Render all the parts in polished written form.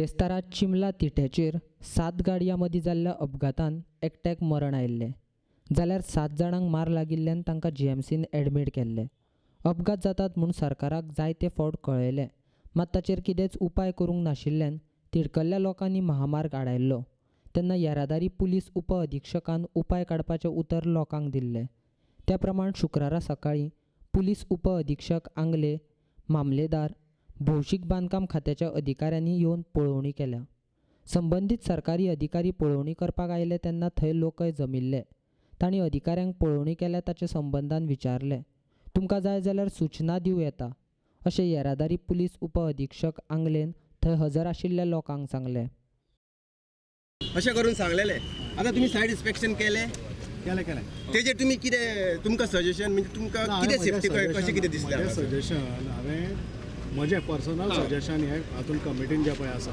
बिरेस्तारा चिमला तिठ्याचेर 7 गाडयां मदीं जाल्ल्या अपघातान एकट्याक मरण आयिल्लें, जाल्यार 7 जाणांक मार लागिल्ल्यान तांकां जीएमसीन एडमीट केल्ले. अपघात जातात म्हूण सरकाराक जायते फावट कळयलें, मात ताचेर कितेंच उपाय करूंक नाशिल्ल्यान तिडकल्ल्या लोकांनी महामार्ग आडायल्लो. तेन्ना येरादारी पुलीस उप अधीक्षकान उपाय काडपाचें उतर लोकांक दिल्लें. त्या प्रमाण शुक्रारा सकाळीं पुलीस उप अधीक्षक आंगले, मामलेदार, भौशीक बांदकाम खात्याच्या अधिकाऱ्यांनी येवन पळोवणी केल्या. संबंदीत सरकारी अधिकारी पळोवणी करपाक आयले तेन्ना थंय लोकय जमिल्ले. तांणी अधिकाऱ्यांक पळोवणी केल्या ताचे संबंदान विचारलें. तुमकां जाय जाल्यार सूचना दिवं येता अशें येरादारी पुलीस उप अधीक्षक आंगलेन थंय हजर आशिल्ल्या लोकांक सांगलें. अशें करून सांगलेलें. आतां तुमी सायड इन्स्पेक्शन केलें? केलें केलें. तेजेर तुमी कितें तुमकां सजेशन म्हणजे तुमकां कितें सेफ्टी कशें कितें दिसलें? सजेशन हांवें म्हजें पर्सनल सजेशन हें हातून कमिटीन जें पळय आसा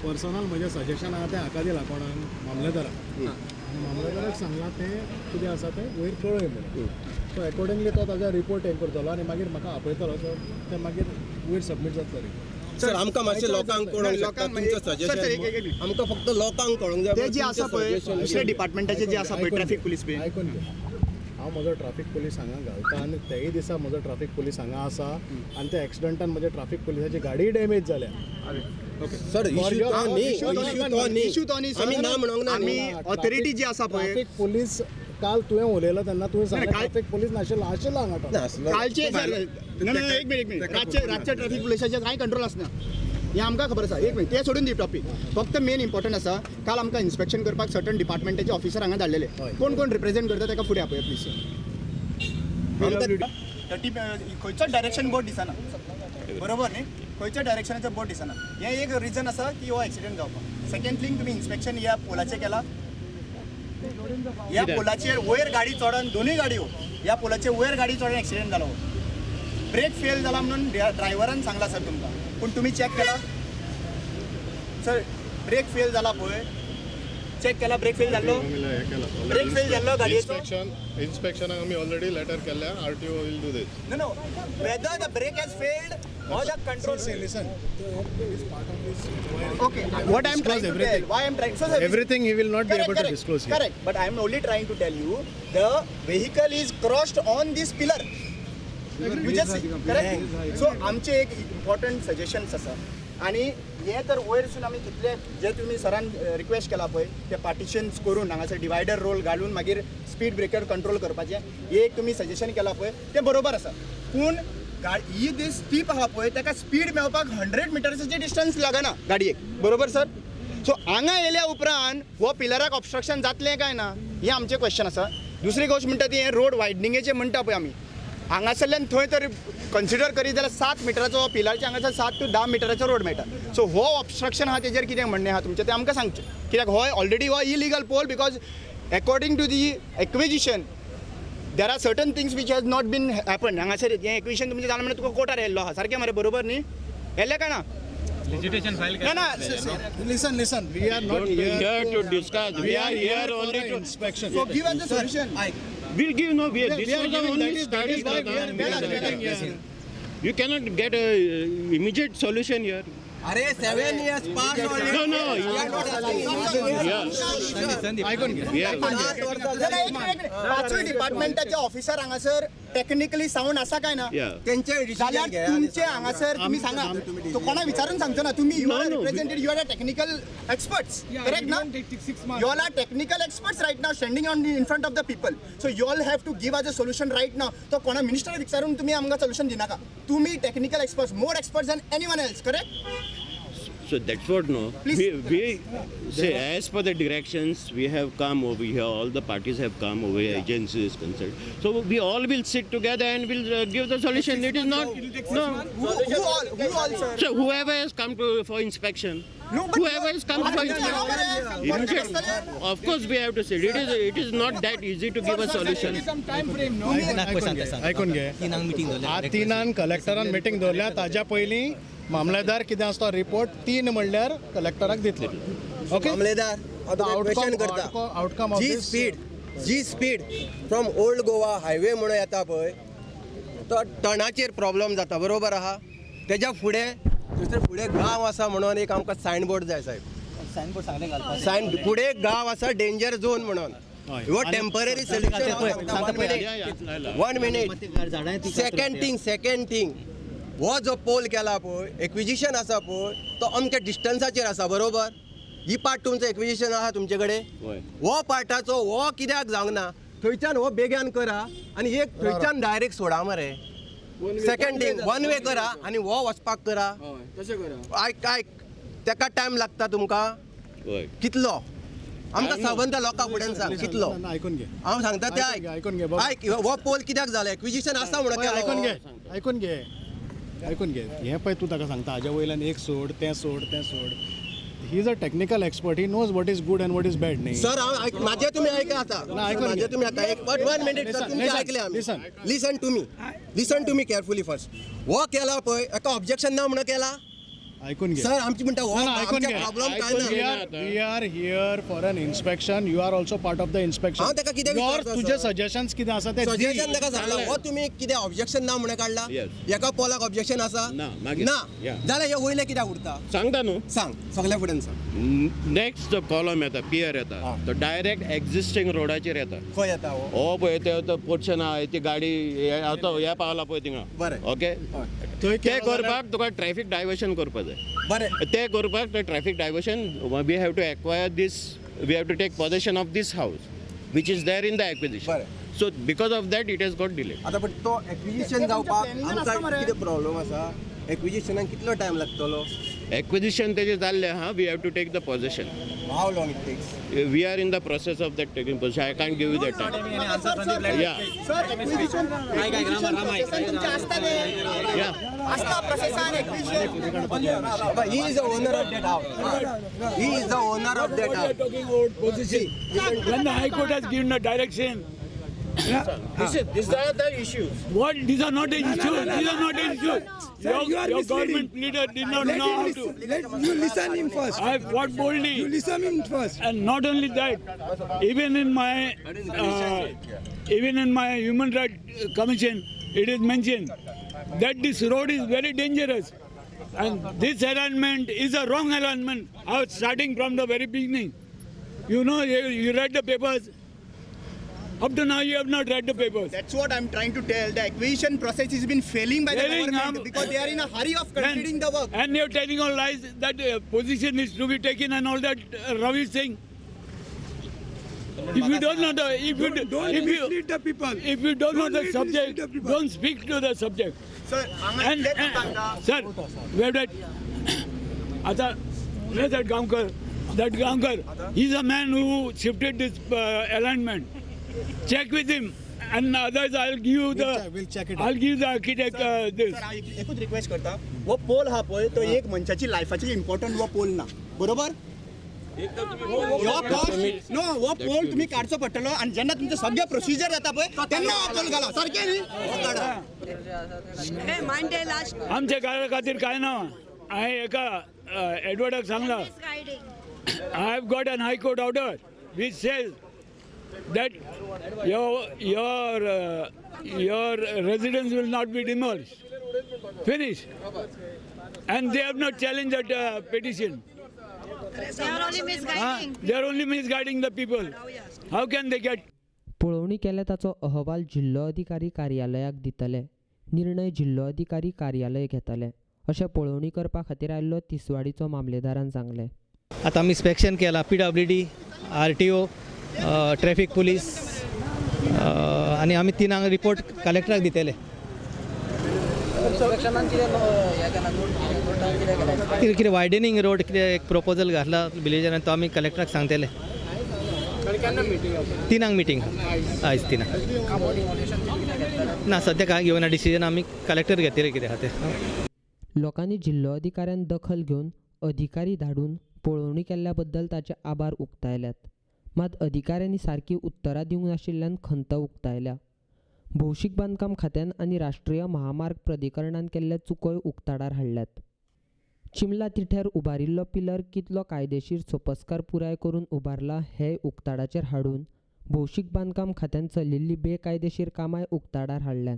पर्सनल म्हजें सजेशन आहा तें हाका दिलां कोणाक, मामलेदाराक. आनी मामलेदाराक सांगलां तें कितें आसा तें वयर कळय म्हणून. सो एकॉर्डिंगली तो ताजो रिपोर्ट हें करतलो आनी मागीर म्हाका आपयतलो, सो तें मागीर वयर सबमीट जातलो रिपोर्ट. सर आमकां मातशें लोकांक कळोंक शकता तुमचें सजेशन? आमकां फक्त लोकांक कळोंक जाय. ते जे आसा पळय दुसऱ्या डिपार्टमेंटाचे जे आसा पळय ट्रॅफिक पुलीस बी, आयकून घे. हांव म्हजो ट्राफीक पुलीस हांगा घालता आनी तेय दिसा म्हजो ट्राफीक पुलीस हांगा आसा आनी त्या एक्सिडंटान म्हज्या ट्राफीक पुलिसाची गाडीय डॅमेज जाल्या. सर इशू तो न्ही, आमी ना म्हणूंक ना. आमी ऑथॉरिटी जी आसा पळय ट्राफीक पुलीस काल तुवें उलयलो तेन्ना तुवें सांगलें ट्राफीक पुलीस नाशिल्लो, आशिल्लो हांगा. कालचे एक मिनट एक मिनट, रातचे ट्राफीक पुलिसाचेर कांय कंट्रोल आसना हें आमकां खबर आसा. एक मिनट तें सोडून दी टॉपीक, फक्त मेन इम्पॉर्टंट आसा काल आमकां इन्स्पेक्शन करपाक सर्टन डिपार्टमेंटाचे ऑफिसर हांगा धाडलेले, कोण कोण रिप्रेझेंट करता ताका फुडें आपया प्लीज. 30 खंयचो डायरेक्शन बोर्ड दिसना, बरोबर न्ही? खंयच्या डायरेक्शनाचो बोर्ड दिसना, हें एक रिजन आसा की हो एक्सिडंट जावपाक. सेकंड थिंग, तुमी इन्स्पेक्शन ह्या पोलाचेर केला, ह्या पोलाचेर वयर गाडी चडोन, दोनूय गाडयो ह्या पोलाचेर वयर गाडी चडोन एक्सिडंट जालो. ब्रेक फेल जाला म्हणून ड्रायव्हरान सांगला सर तुमकां, पूण तुमी चॅक केला सर? ब्रेक फेल जाला पळय, चॅक केला? ब्रेक फेल जाल्लो, ब्रेक फेल जाल्लो गाडयेचो. इन्स्पेक्शनाक आमी ऑलरेडी लेटर केल्ल्या, RTO will do this. No no, whether the brake has failed or the control. Listen, this part of this. Okay, what I am trying to tell, why I am trying, so sir, everything he will not be able to disclose here. Correct, but I am only trying to tell you the vehicle is crossed on this pillar. You just see, correct? So आमचे एक important suggestions आसा आनी हे तर वयरसून आमी कितले जे तुमी सरान रिक्वेस्ट केला पळय ते पार्टिशन्स करून हांगासर डिवायडर रोल घालून मागीर स्पीड ब्रेकर कंट्रोल करपाचें हे एक तुमी सजेशन केला पळय तें बरोबर आसा. पूण ही जी स्टीप आहा पळय ताका स्पीड मेळपाक 100 मिटर्साचें डिस्टन्स लागना गाडयेक, बरोबर सर? सो हांगा येयल्या उपरांत हो पिलराक ऑबस्ट्रक्शन जातलें काय ना हें आमचें क्वेश्चन आसा. दुसरी गोश्ट म्हणटा ती हें रोड वायडनिंगेचें म्हणटा पळय आमी हांगासरल्यान थंय तर कन्सिडर करीत जाल्यार 7 मिटराचो पिलरचे हांगासर 7 to 10 मिटराचो रोड मेळटा. सो हो ऑबस्ट्रक्शन आहा तेजेर कितें म्हणणें आहा तुमचें तें आमकां सांगचें, कित्याक हो ऑलरेडी हो illegal pole because according to the acquisition there are certain things which has not been happen. हांगासर हें एक्विजिशन तुमचें जालां म्हणल्यार तुका कोर्टार येयल्लो आहा सारकें मरे, बरोबर न्ही? येयल्लें काय ना? Licitation file ना ना. Listen, listen, we are not here to discuss, we are here only to inspection. So give us the solution. We'll give no, we, this was the only study. You cannot get a immediate solution here. Arey 7 years past already. No, no. We are not asking. आयकून घे. पांचूय डिपार्टमेंटाचे officer हांगासर technically sound आसा काय ना तेंचे जाल्यार तुमचे हांगासर तुमी सांगा, तो कोणा विचारून सांगचो ना तुमी. You are represented, you are a technical experts, correct ना? You all are technical experts right now standing on in front of the people, so you all have to give us a solution right now. तो कोणा minister विचारून तुमी आमकां solution दिनाका. तुमी technical experts, more experts than anyone else, correct? So that's what, no. Please. We say as per the directions we have come over here, all the parties have come over here, agencies concerned. So we all will sit together and will give the solution. It is not no. Who all, sir? So whoever has come to for inspection. No, but whoever has come for inspection. Of course we have to sit. It is not that easy to give a solution. Some time frame, no? आयकून घे. तिनान कलेक्टरान meeting दवरल्या, ताज्या पयलीं मामलेदार कितें आसा तो report 3 म्हणल्यार कलेक्टराक दितले. ओके मामलेदार, क्वेश्चन करता आउटकम जी स्पीड, जी speed from old Goa highway म्हणून येता पळय तो टर्नाचेर प्रॉब्लम जाता, बरोबर आहा? तेज्या फुडें थंयसर फुडें गांव आसा म्हणून एक आमकां सायन बोर्ड जाय साहेब. सायन फुडें गांव आसा डेंजर झोन म्हणून. हो temporary solution. 1 minute. Second thing हो जो पोल केला पळय एक्विजिशन आसा पळय तो अमक्या डिस्टन्साचेर आसा बरोबर. ही पार्ट तुमचो एक्विजिशन आसा तुमचे कडेन हो पार्टाचो हो कित्याक जावंक ना थंयच्यान हो बेग्यान करा आनी एक थंयच्यान डायरेक्ट सोडा मरे. सेकंड थिंग वन वे करा आनी हो वचपाक करा. आयक आयक तेका टायम लागता तुमकां कितलो आमकां सबंद लोकां फुड्यान सांग कितलो. आयकून घे हांव सांगता ते आयक आयकून घे आयक हो पोल कित्याक जाला एक्विजिशन आसा म्हणून. आयकून घे आयकून घे आयकून घे. हें पळय तूं ताका सांगता हाज्या वयल्यान एक सोड तें सोड तें सोड. He is a technical expert. He knows what is good and what is bad. नाही सर हांव म्हाजें तुमी आयका आतां. म्हाजें तुमी आयका एक 1 मिनीट सर तुमचें आयकलें आमी. Listen to me carefully first. हो केला पळय एका ऑब्जेक्शन ना म्हणून केला. आयकून घे सर आमची म्हणटा हो आमचे प्रॉब्लम काय ना. We are here for an inspection. You are also part of the inspection. हांव ताका कितें विचारता तुजे सजेशन्स कितें आसा ते सजेशन ताका सांगला. हो तुमी कितें ऑब्जेक्शन ना म्हणून काडला. एका पोलाक ऑब्जेक्शन आसा ना जाल्यार हे वयलें कित्याक उरता सांगता न्हू. सांग सगल्या फुड्यान सांग. नेक्स्ट जो कॉलम येता पियर येता तो डायरेक्ट एक्झिस्टींग रोडाचेर येता. खंय येता हो पळय ते पोर्शन आहा ती गाडी आतां ह्या पावला पळय थिंगा. बरें ओके ते करपाक तुका ट्रॅफिक डायवर्शन करपाक जाय. बरें ते करपाक ते traffic diversion we have to acquire this, we have to take possession of this house which is there in the acquisition. So because of that it has got delay. आतां पण तो acquisition जावपाक आमकां कितें प्रॉब्लम आसा? एक्विजिशनाक कितलो time लागतलो? Acquisition तेजें जाल्लें आहा. We have to take the possession. How long it takes? We are in the process of that taking possession. I can't give you that time. Yeah. Sir, acquisition process तुमचे आसता ते. आसता process acquisition. He is the owner of that house. He is the owner of that house. We are talking about position. When the High Court has given a direction. These are the issues. What? These are not the issues. These are not the issues. Your government leader did not know how to. You listen him first. I fought boldly. You listen him first. And not only that, even in my Human Rights Commission, it is mentioned that this road is very dangerous, and this alignment is a wrong alignment. I was starting from the very beginning. You know, you read the papers. Up to now, you have not read the papers. That's what I'm trying to tell. The acquisition process has been failing by the government because they are in a hurry of completing the work. And you're telling all lies that position is to be taken and all that rubbish thing. If you don't know the, if you don't mislead the people. If you don't know the subject, don't speak to the subject. Sir, and sir, we have that. Ata, where that Gaonkar? That Gaonkar, he's a man who shifted this alignment. Check with him, and others. I'll give you the. We'll check it. I'll give the architect this. Sir, एकूच request करता. वो poll हा पळय तो एक मनशाची लायफाची important वो poll ना, बरोबर? हो पोल नो, हो पोल तुम्ही काडचो पडटलो आनी जेन्ना तुमचें सगळें प्रोसिजर जाता पळय तेन्ना हो पोल घाला, सारकें न्ही? आमच्या घरा खातीर काय ना, हांवें एका एडवर्डाक सांगलां, I have got an high court order which says that your residence will not be demolished. Finish. And they have not challenged that petition. They are only misguiding. They are only misguiding the people. How can they get? पळोवणी केल्या ताचो अहवाल जिल्लो अधिकारी कार्यालयाक दितले. निर्णय जिल्लो अधिकारी कार्यालय घेतले अशें पळोवणी करपा खातीर आयिल्लो तिसवाडीचो मामलेदारान सांगलें. आतां आमी इन्स्पेक्शन केलां. PWD, RTO, traffic police आनी आमी तिनांक रिपोर्ट कलेक्टराक दितले. कितें कितें वायडनिंग रोड कितें एक प्रपोजल घातला विलेजरान, तो आमी कलेक्टराक सांगतले. तिनांक मिटींग आयज तिनांक ना, सद्या कांय घेवना डिसिजन, आमी कलेक्टर घेतले कितें आहा तें. लोकांनी जिल्लो अधिकाऱ्यान दखल घेवन अधिकारी धाडून पळोवणी केल्ल्या बद्दल ताचे आभार उक्तायल्यात. मात अधिकाऱ्यांनी सारकी उत्तरां दिवंक नाशिल्ल्यान खंत उक्तायल्या. भौशीक बांदकाम खात्यान आनी राष्ट्रीय महामार्ग प्राधिकरणान केल्ल्या चुकोय उक्ताडार हाडल्यात. चिमला तिठ्यार उबारिल्लो पिलर कितलो कायदेशीर सोपस्कार पुराय करून उबारला हें उक्ताडाचेर हाडून भौशीक बांदकाम खात्यान चलिल्ली बेकायदेशीर कामांय उक्ताडार हाडल्यात.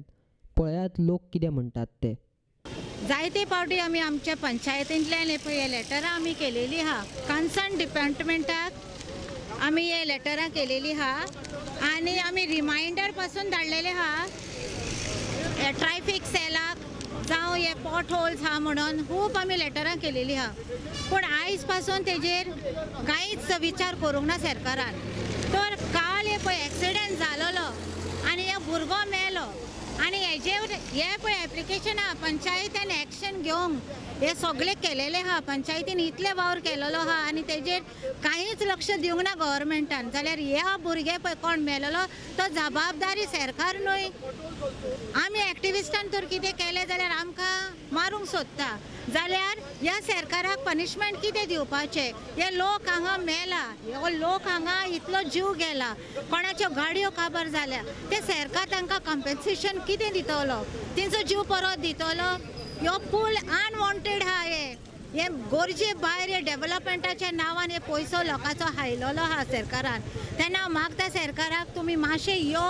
पळयात लोक कितें म्हणटात ते. जायते पावटी आमी आमच्या पंचायतींतल्यान हे पळय लेटरां आमी केलेली आहा, कन्सर्न डिपार्टमेंटाक आमी हे लेटरां केलेली आहा आनी आमी रिमायंडर पासून धाडलेले आहा ट्रॅफिक सेलाक जावं हे पॉट होल्स आहा म्हणून खूब आमी लेटरां केलेली आहा, पूण आयज पासून तेजेर कांयच विचार करूंक ना सरकारान. तर काल हे पळय एक्सिडंट जालोलो आनी हे भुरगो मेलो आनी हेजेर हे पळय एप्लिकेशन आहा पंचायतीन एक्शन घेवंक हे सगळे केलेले आहा, पंचायतीन इतले वावर केलेलो आहा आनी तेजेर कांयच लक्ष दिवंक ना गव्हर्मेंटान. जाल्यार ह्या भुरगे पळय कोण मेलेलो तो जबाबदारी सरकार न्हय. आमी एक्टिविस्टान तर कितें केलें जाल्यार आमकां मारूंक सोदता, जाल्यार ह्या सरकाराक पनिशमेंट कितें दिवपाचें? हे लोक हांगा मेला, हो लोक हांगा इतलो जीव गेला, कोणाच्यो गाडयो काबार जाल्या, ते सरकार तांकां कम्पेन्सेशन कितें दितलो? तेंचो जीव परत दितलो? ह्यो पूल अनवॉन्टेड आहा, हे गरजे भायर हे डेवलपमेंटाच्या नांवान हे पयसो लोकांचो हायलोलो आहा सरकारान. तेन्ना हांव मागता सरकाराक तुमी मातशें यो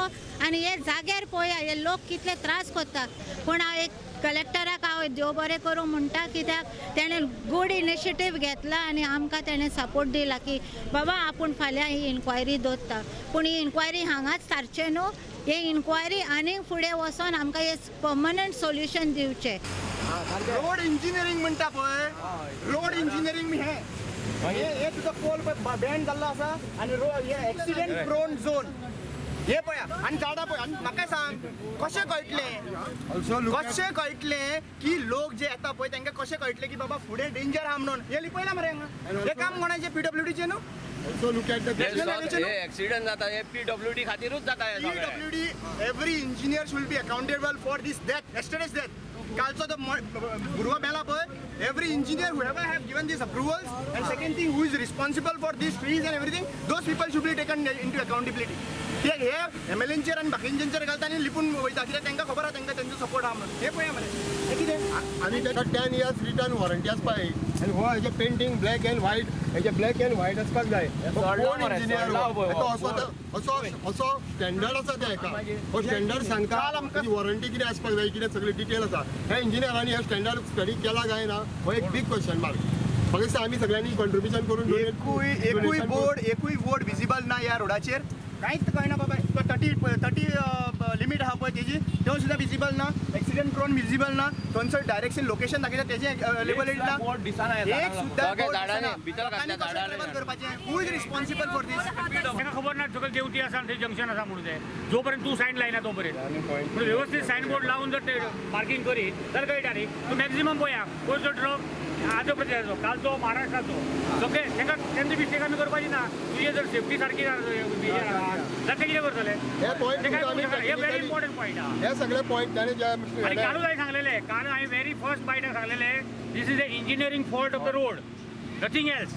आनी हे जाग्यार पळया हे लोक कितले त्रास करता. पूण हांव एक कलेक्टराक हांव देव बरें करूं म्हणटा, कित्याक तेणें गूड इनिशिएटीव घेतला आनी आमकां तेणें सपोर्ट दिला की बाबा आपूण फाल्यां ही इन्क्वायरी दवरता. पूण ही इन्क्वायरी हांगाच थारचें न्हू, ही इन्क्वायरी आनीक फुडें वचोन आमकां हे पर्मनंट सोल्युशन दिवचें. रोड इंजिनियरींग म्हणटा पळय, रोड इंजिनियरींग हें हे तुजो पोल पळय बँड जाल्लो आसा आनी रोड हे एक्सिडंट प्रोन झोन हे पळया आनी झाडां पळय. आनी म्हाका सांग कशें कळटलें, कशें कळटलें की लोक जे येता पळय तांकां कशें कळटलें की बाबा फुडें डेंजर आहा म्हणून? हे लिपयलां मरे हांगा, हें काम कोणाचें? पीडब्ल्यूडीचें न्हू. एक्सिडंट जाता हे पीडब्ल्यूडी खातीरूच जाता. PWD every engineer should be accountable for this death, yesterday's death. कालचो तो भुरगो मेला पळय, every engineer whoever have given these approvals and second thing who is responsible for these trees and everything, those people should be taken into accountability. ते हे एमएलएंचेर आनी बाकींचेर घालता आनी लिपून वयता, कित्याक तांकां खबर आहा तांकां तेंचो सपोर्ट आहा म्हणून. हे पळया मरे हे कितें. आनी ताका 10 years return वॉरंटी आसपाक जाय आनी हो हेजे पेंटींग ब्लॅक एंड व्हायट, हेजे ब्लॅक एंड व्हायट आसपाक जाय. कोण इंजिनियर असो असो स्टँडर्ड आसा त्या हेका, हो स्टँडर्ड सांगता वॉरंटी कितें आसपाक जाय, कितें सगळें डिटेल आसा. हे इंजिनियरांनी हे स्टँडर्ड स्टडी केला काय ना हो एक बीग क्वेश्चन मार्क. म्हाका आमी सगळ्यांनी कॉन्ट्रिब्युशन करून एकूय बोर्ड, एकूय बोर्ड विजिबल ना ह्या रोडाचेर, कांयच कळना बाबा. 30 लिमीट आहा पळय तेजी, त्यो सुद्दां विजिबल ना, एक्सिडंट प्रोन विजिबल ना, थंयसर डायरेक्शन लोकेशन दाखयता तेजें लेबल ना, एक सुद्दां करपाचें. Who is responsible for this? ताका खबर ना सगळें देवती आसा आनी थंय जंक्शन आसा म्हणून तें. जो पर्यंत तूं सायन लायना तो पर्यंत पूण वेवस्थीत सायन बोर्ड लावन जर ते पार्किंग करीत जाल्यार कळटा न्ही. तूं मॅक्झिमम पळया खंयचो ट्रक आंध्र प्रदेशाचो, कालचो महाराष्ट्राचो, सगळे ताका तेंची मिस्टेक आमी करपाची ना. तुजे जर सेफ्टी सारकी जाल्यार ते कितें करतले? हे व्हेरी इम्पॉर्टंट पॉयंट आहा. हे सगळे पॉयंट ताणें जे आनी कालूच हांवें सांगलेलें, काल हांवें व्हेरी फर्स्ट बायटाक सांगलेलें, this is a engineering fault of the road, nothing else.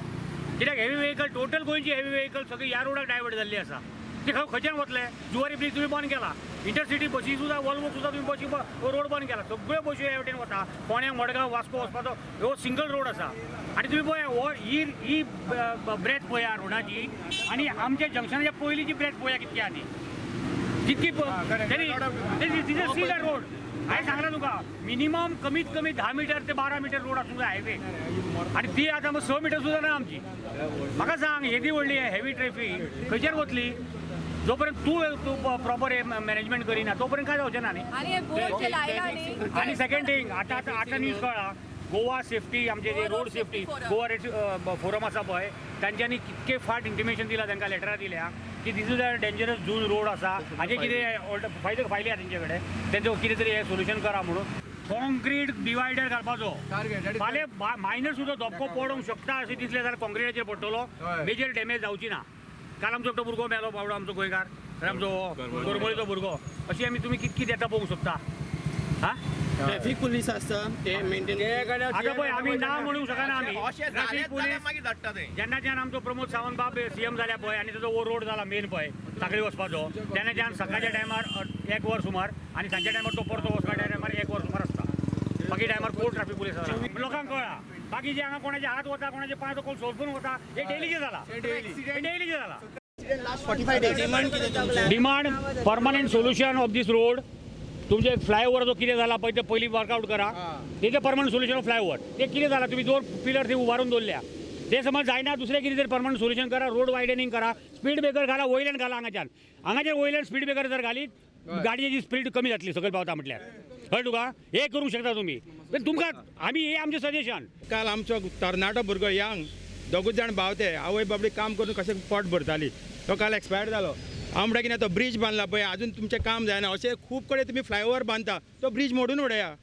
कित्याक हेवी व्हेकल टोटल गोंयची हेवी व्हेकल सगळी ह्या रोडाक डायवर्ट जाल्ली आसा. ते खंयच्यान वतले? जुवारी ब्रीज तुमी बंद केला, इंटरसिटी बशी सुद्दां, वॉल्वो सुद्दां तुमी बशी रोड बंद केला, सगळ्यो बशी ह्या वटेन वता. फोंड्या, मडगांव, वास्को वचपाचो हो सिंगल रोड आसा. आनी तुमी पळया हो ही ब्रेथ पळया रोडाची आनी आमच्या जंक्शनाच्या पयलींची ब्रेथ पळया कितकी आहा ती, जितकी सी the road. हांवें सांगलां तुका मिनिमम कमीत कमी 10 मिटर ते 12 मिटर रोड आसूंक जाय हायवे, आनी ती आतां 6 मिटर सुद्दां ना आमची. म्हाका सांग येदी व्हडली हेवी ट्रॅफीक खंयच्यान वतली? जो पर्यंत तूं प्रॉपर मॅनेजमेंट करिना तो पर्यंत काय जावचें ना न्ही. आनी सेकंड थिंग, आतां आतां आतां न्यूज कळ्ळा गोवा सेफ्टी, आमचे जे रोड सेफ्टी गोवा फोरम आसा पळय, तांच्यांनी कितके फाट इंटिमेशन दिला, तांकां लेटरां दिल्या की this is a dangerous zone road आसा, हाजें कितें फायली आहा तेंचे कडेन, तेंचो कितें तरी हें सोल्युशन करा म्हणून. कॉन्क्रीट डिवायडर घालपाचो, फाल्यां मायनर सुद्दां धपको पडोंक शकता अशें दिसलें जाल्यार कॉन्क्रिटाचेर पडटलो, मेजर डॅमेज जावची ना. काल आमचो एकटो भुरगो मेलो, बावडो आमचो गोंयकार, आमचो करमळीचो भुरगो. अशी आमी तुमी कितकी देता पळोवंक शकता. हा ट्रॅफिक पुलीस आसता ते मेंटेन. आतां पळय आमी ना म्हणूंक शकना आमी ट्रॅफिक पुलीस जेन्नाच्यान आमचो प्रमोद सावंत बाब सीएम जाल्या पळय आनी ताचो हो रोड जाला मेन पळय सांखळी वचपाचो, तेन्नाच्यान सकाळच्या टायमार 1 वर सुमार आनी सांजच्या टायमार तो परतो वचपाच्या टायमार 1 वर सुमार आसता. बाकी टायमार कोण ट्रॅफिक पुलीस आसता लोकांक कळ्ळा. बाकी जे हांगा कोणाचे हात वता, कोणाचे पांय कोण सोदून वता, हे डेलीचे जाला, हे डेलीचे जाला. Demand permanent solution of this road. तुमचे फ्लायओव्हर जो कितें जाला पळय ते पयलीं वर्कआउट करा. तेजें परमनंट सोल्युशन फ्लायओव्हर ते कितें जाला तुमी 2 पिलर थंय उबारून दवरल्या ते समज जायना, दुसरें कितें तरी परमनंट सोल्युशन करा. रोड वायडनिंग करा, स्पीड ब्रेकर घाला, वयल्यान घाला. हांगाच्यान हांगाच्यान वयल्यान स्पीड ब्रेकर जर घालीत गाडयेची स्पीड कमी जातली सकयल पावता म्हटल्यार. कळ्ळें तुका? हें करूंक शकता तुमी. तुमकां आमी हें आमचें सजेशन. काल आमचो तरणाटो भुरगो यंग, दोगूच जाण भाव ते आवय बाबडी काम करून कशें पोट भरताली, तो काल एक्सपायर जालो. हांव म्हणटा कितें तो ब्रीज बांदला पळय अजून तुमचें काम जायना. अशें खूब कडेन तुमी फ्लायओवर बांदता, तो ब्रीज मोडून उडया,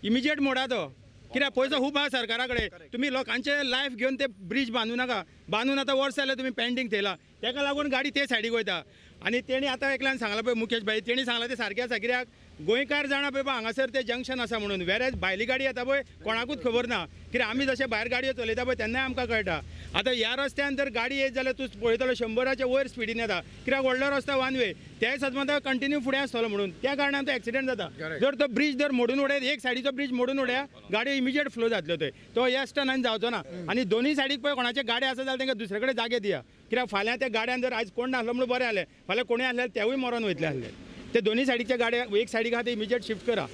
इमिजिएट मोडा तो. कित्याक पयसो खूब आसा सरकारा कडेन, तुमी लोकांचे लायफ घेवन ते ब्रीज बांदू नाका. बांदून आतां वर्स जालें तुमी पेंडींग थेयला, तेका लागून गाडी ते सायडीक वयता. आनी तेणी आतां एकल्यान सांगलां पळय मुकेश भाई, तेणी सांगलां तें सारकें आसा. कित्याक गोंयकार जाणा पळय हांगासर तें जंक्शन आसा म्हणून, वेरेज भायली गाडी येता पळय कोणाकूच खबर ना. कित्याक आमी जशें भायर गाडयो चलयता पळय तेन्नाय आमकां कळटा. आतां ह्या रस्त्यान जर गाडी येत जाल्यार तूं पळयतलो 100च्या वयर स्पिडीन येता, कित्याक व्हडलो रस्तो वन वे, तेय सदमात कंटिन्यू फुडें आसतलो म्हणून त्या कारणान तो एक्सिडंट जाता. जर तो ब्रीज जर मोडून उडयत, एक सायडीचो ब्रीज मोडून उडया, गाडी इमिजिएट फ्लो जातल्यो थंय, तो एस टर्नान जावचो ना. आनी दोनूय सायडीक पळय कोणाचे गाडी आसा जाल्यार तांकां दुसरे कडेन जागे दिया. कित्याक फाल्यां त्या गाड्यान जर आयज कोण नासलो म्हणून बरें जालें, फाल्यां कोणूय आसल्यार तेवूय मरोन वयतले आसले. ते दोनूय सायडीच्या गाड्या एक सायडीक आहा ते इमिजिएट शिफ्ट करा.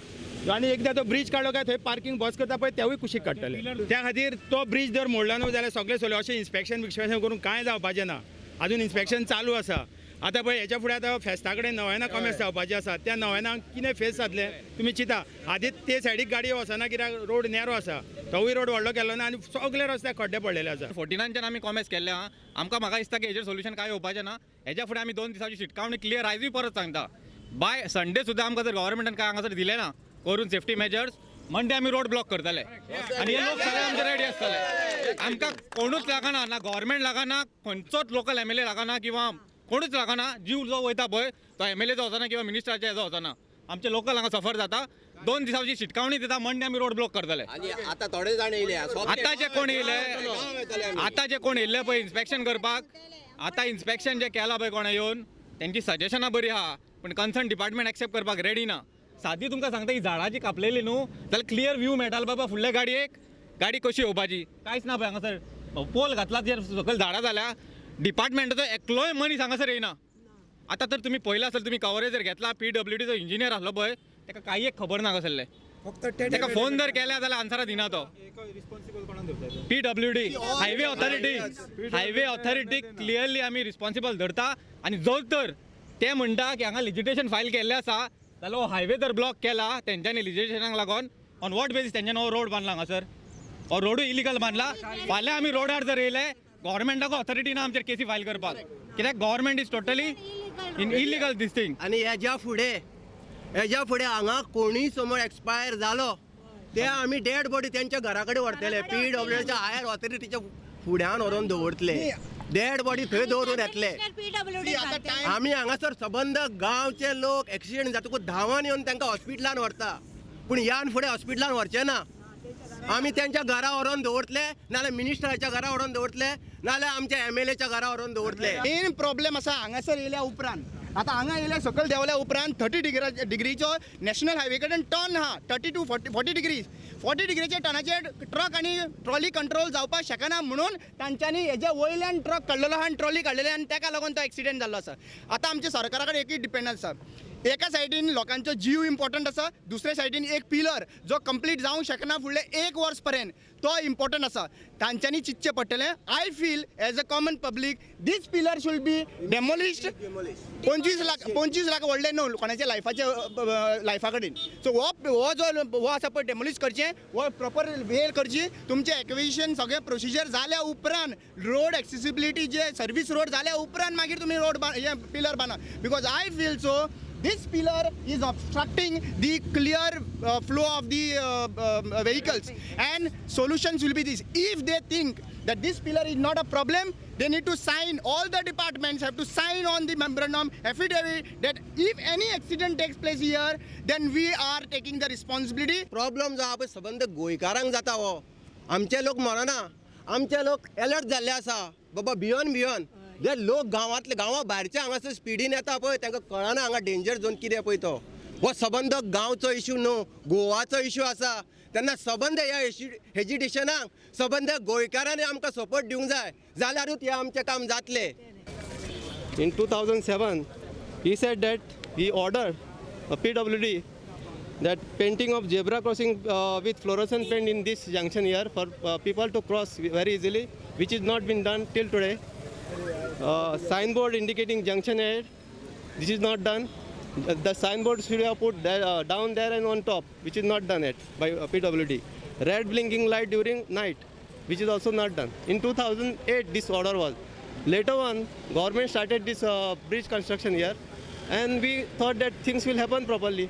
आनी एकदां तो ब्रीज काडलो काय थंय पार्किंग बस करता पळय तेवूय कुशीक काडटले. त्या खातीर तो ब्रीज जर मोडला न्हू जाल्यार सगळें सोडलें. अशें इन्स्पेक्शन बिस्पेक्शन करून कांय जावपाचें ना, अजून इन्स्पेक्शन चालू आसा. आतां पळय हेच्या फुडें आतां फेस्ता कडेन नव्याना कॉमेस जावपाचें आसा, त्या नव्यानाक कितें फेस जातलें तुमी चिंता. आदींच ते सायडीक गाडी वचना कित्याक रोड नॅरो आसा, तोवूय रोड व्हडलो केलो ना आनी सगळे रस्त्याक खड्डे पडलेले आसा. 49च्यान आमी कॉमेस केल्ले आहा. आमकां म्हाका दिसता की हेजेर सोल्युशन कांय येवपाचें ना. हेज्या फुडें आमी 2 दिसांची शिटकावणी क्लियर आयजूय परत सांगता, बाय संडे सुद्दां आमकां जर गव्हर्मेंटान कांय हांगासर दिलें ना करून सेफ्टी मेजर्स, मंडे आमी रोड ब्लॉक करतले आनी हे लोक सगळे आमचे रेडी आसतले. आमकां कोणूच लागना, ना गव्हर्मेंट लागना, खंयचोच लोकल एमएलए लागना किंवा कोणूच लागना. जीव जो वयता पळय तो एमएलएचो वचना किंवा मिनिस्टराचे हेजो वचना, आमचे लोकल हांगा सफर जाता. 2 दिसांची शिटकावणी दिता, मंडे आमी रोड ब्लॉक करतले. आतां थोडे जाण येयले, आतां जे कोण येयले, आतां जे कोण येयल्ले पळय इन्स्पेक्शन करपाक, आतां इन्स्पेक्शन जे केलां पळय कोणें येवन, तेंची सजेशनां बरी आहा पूण कन्सर्न डिपार्टमेंट एक्सेप्ट करपाक रेडी ना. सादी तुमकां सांगता, ही झाडां जी कापलेली न्हू जाल्यार क्लियर व्यू मेळटालो बाबा फुडल्या गाडयेक गाडी कशी येवपाची. कांयच ना पळय हांगासर पोल घातला, जेर सकयल झाडां जाल्या. डिपार्टमेंटाचो एकलोय मनीस हांगासर येयना. आतां तर तुमी पळयलां आसतलें, तुमी कवरेज जर घेतला, पीडब्ल्यूडीचो इंजिनियर आसलो पळय ताका कांय एक खबर ना हांगासरलें. ताका फोन जर केल्या जाल्यार आन्सरां दिना तो. PWD highway authority, highway authority clearly आमी रिस्पॉन्सिबल धरता. आनी जर तर ते म्हणटा की हांगा लिजिटेशन फायल केल्लें आसा जाल्यार हो हायवे जर ब्लॉक केला तेंच्यांनी लिजिटेशनाक लागून, ऑन what basis तेंच्यांनी हो रोड बांदला हांगासर, हो रोडूय इलिगल बांदला. फाल्यां आमी रोडार जर येयले गव्हर्मेंटाक ऑथॉरिटी ना आमचेर केसी फायल करपाक, कित्याक government is totally in illegal this thing. आनी हेज्या फुडें हांगा कोणूय समज एक्सपायर जालो ते आमी डेड बॉडी तेंच्या घरा कडेन व्हरतले, पीडब्ल्यूडीच्या हायर ऑथॉरिटीच्या फुड्यान व्हरून दवरतले, डेड बॉडी थंय दवरून येतले. आमी हांगासर सबंद गांवचे लोक एक्सिडंट जातकूच धांवन येवन तांकां हॉस्पिटलान व्हरता, पूण ह्यान फुडें हॉस्पिटलान व्हरचे ना. आमी त्यांच्या घरा व्हरून दवरतले, नाल्यार मिनिस्टराच्या घरा व्हरून दवरतले, नाल्यार आमच्या एमएलएच्या घरा व्हरून दवरतले. मेन प्रॉब्लेम आसा हांगासर येयल्या उपरांत, आतां हांगा येयल्या सकयल देंवल्या उपरांत 30 डिग्रीचो नॅशनल हायवे कडेन टर्न आहा, 30 to 40 degrees, 40 डिग्रीच्या टर्नाचेर ट्रक आनी ट्रॉली कंट्रोल जावपाक शकना म्हणून तांच्यांनी हेज्या वयल्यान ट्रक काडलेलो आहा आनी ट्रॉली काडलेली आनी ताका लागून तो एक्सिडंट जाल्लो आसा. आतां आमच्या सरकारा कडेन एकूच डिपेंड आसा, एका सायडीन लोकांचो जीव इम्पॉर्टंट आसा, दुसऱ्या सायडीन एक पिलर जो कंप्लीट जावंक शकना फुडले 1 वर्स पर्यंत तो इम्पॉर्टंट आसा. तांच्यांनी चिंतचें पडटलें. I feel as a common public this pillar should be demolished. 25 lakh व्हडलें न्हू कोणाच्या लायफाच्या लायफा कडेन. सो हो जो हो आसा पळय डेमोलिश करचें, हो प्रॉपर वेल करची, तुमचें एक्विजिशन सगळें प्रोसिजर जाल्या उपरांत रोड एक्सेसिबिलिटी जे सर्वीस रोड जाल्या उपरांत मागीर तुमी रोड हे पिलर बांदा. Because I feel so this pillar is obstructing the clear flow of the vehicles, and solutions will be this. If they think that this pillar is not a problem, they need to sign, all the departments have to sign on the memorandum affidavit that if any accident takes place here, then we are taking the responsibility. Problem जो आहा पळय सबंद गोंयकारांक जाता, हो आमचे लोक मरना, आमचे लोक एलर्ट जाल्ले आसा बाबा, भियोन भियोन जे लोक गांवांतले गांवा भायरचे हांगासर स्पिडीन येता पळय तांकां कळना हांगा डेंजर झोन कितें पळय तो. हो सबंद गांवचो इशू न्हू, गोवाचो इशू आसा. तेन्ना सबंद ह्या हेजिटेशनाक सबंद गोंयकारांनी आमकां सपोर्ट दिवंक जाय, जाल्यारूच हें आमचें काम जातलें. In 2007 he said that he ordered a PWD that painting of zebra crossing with fluorescent paint in this junction here for people to cross very easily, which is not been done till today. Signboard indicating junction ahead, this is not done. The signboard should have put there, down there and on top, which is not done yet by PWD. Red blinking light during night, which is also not done. In 2008, this order was. Later on, government started this bridge construction here, and we thought that things will happen properly.